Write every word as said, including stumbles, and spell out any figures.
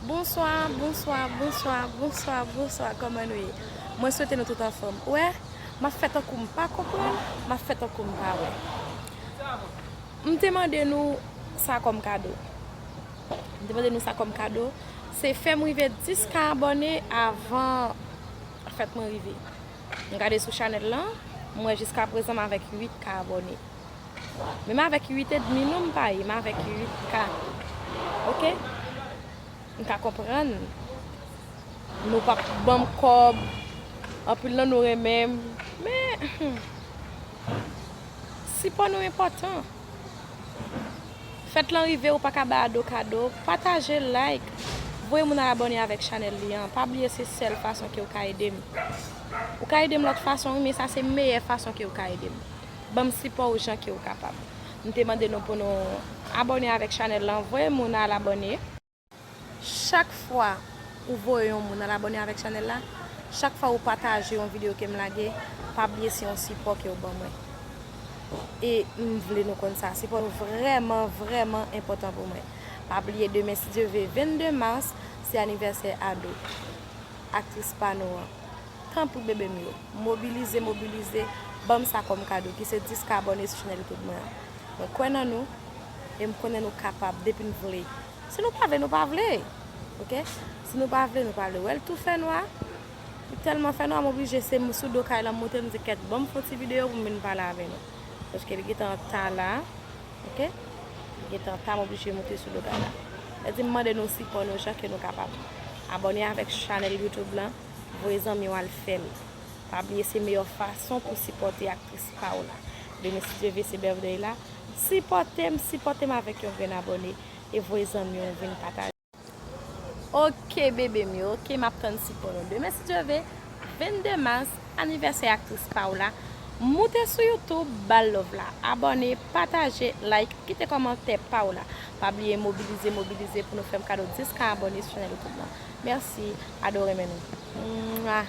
Bonswa, bonswa, bonswa, bonswa, bonswa, kòman nou ye? Mwen swete nou tout anfòm. Ou wè, m ap fè tankou m pa konprann, m ap fè tankou m pa wè. M te mande nou sa kòm kado. M te mande nou sa kòm kado. Se fè m rive dis ka abòne avan fèt mwen rive. M gade sou chanèl lan, m wè jiskaprezan m avèk uit ka abòne. Men m avèk uit edmi non m pa ye, m avèk uit ka. Oke? M ka konprann. Nou p ap ban m kòb. Anpil nan nou renmen m. Men, sipò nou enpòtan. Fèt lan rive, ou pa ka ba Ado kado. Pataje, like. Voye moun al abòne avèk chanèl li an. Pa bliye se sèl fason ke w ka ede m. Ou ka ede m lòt fason, wi, men sa se meyè fason ke w ka ede m. Ban m sipò w jan ke w kapab. M te mande nou pou nou abòne avèk chanèl lan. Voye moun al abòne. Chak fwa ou voye yon moun al abòne avèk chanèl la, chak fwa ou pataje yon videyo ke m lage, pa bliye se yon sipò ke w ban mwen. E m vle nou konn sa. Sipò nou vrèman, vrèman enpòtan pou mwen. Pa bliye demen, si Dye ve, vennde mas, se anivèsè Ado, aktris pa nou an. Tanpri, bebe m yo, mobilize, mobilize, ban m sa kòm kado, ki se dis ka abòne sou chanèl YouTube mwen an. Mwen kwè nan nou, e m konnen nou kapab, depi n vle. Si nou pa vle, nou pa vle. Oke? Si nou pa vle, nou pa vle. Ou wè l tou fè nwa. Li tèlman fè nwa, m oblije, se m sou do kay lan m moute, m di, "Kèt, ban m fè yon ti videyo pou m vin pale avè nou." Paske li gentan ta la. Oke? Li gentan ta, m oblije moute sou do kay la. Sa di m mande nou sipò nou jan ke nou kapab. Abòne avèk chanèl YouTube lan, voye zanmi w al fè l. Pa bliye se meyè fason pou sipòte aktris pa w la. Demen si Dye ve se birthday la, sipòte m, sipòte m avèk yon grenn abòne e voye zanmi w vin pataje. Oke bebe m yo, oke m ap tann sipò nou. Demen si Dye ve, vennde mas, anivèsè aktris pa w la. Moute sou YouTube, ba l love la, abòne, pataje, like, kite kòmantè pa w la. Pa bliye mobilize, mobilize pou nou fè m kado dis ka abòne sou chanèl YouTube lan. Mèsi, Ado renmen nou. Mwa.